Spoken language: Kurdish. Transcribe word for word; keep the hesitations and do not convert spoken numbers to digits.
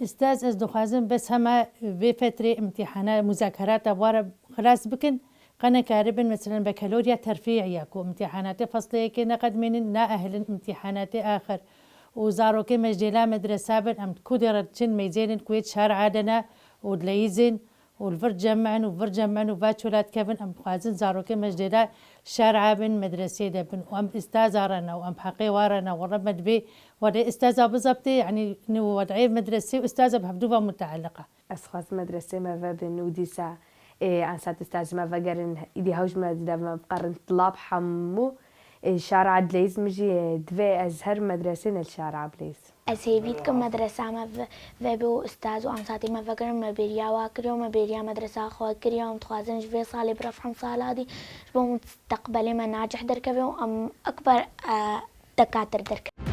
Îstaz, ez dixwazim bes hema vê fetrê imtîhana muzakerata wara xilas bikin, qe nekaribin, meselen, bekalorya terfî ya ku imtîhanatê feslê yekê neqedmînin, naehilin imtîhanatê axir. Û zarokê me ji dêla medresa bin, em ku dê re diçin meyzênin ku yê şar'a de ne û dileyîzin û li vir cem in û vir cem in û va çola dikevin, em dixwazin zarokê me ji dêla şar'a bin, medresê de bin û em îstaza re ne û em heqê wa re ne, were me dibê, were îstaza bizebtê, yanî nû wed'ê medresê û îstaza bi hevdû ve mutealiq e. Ez dixwazim medresê me vebin û dîsa, ê, ansat îstazê me vegerin, îdî hewş me dide me biqerin tilab hemû, ê, şar'a dileyîz min jî, ê, divê ez her medresê ne li şar'a bileyîz. Ez hêvî dikim medresa me ve-, vebe û ustaz û amsatê me vekirin, me bêriya wa kiriye û me bêriya medresa xwe kiriye û em dixwazin ji vê salê bi refhem sala dî ji bo mustaqbelê me nacih derkeve û em ekber, e, dekatir derkeve.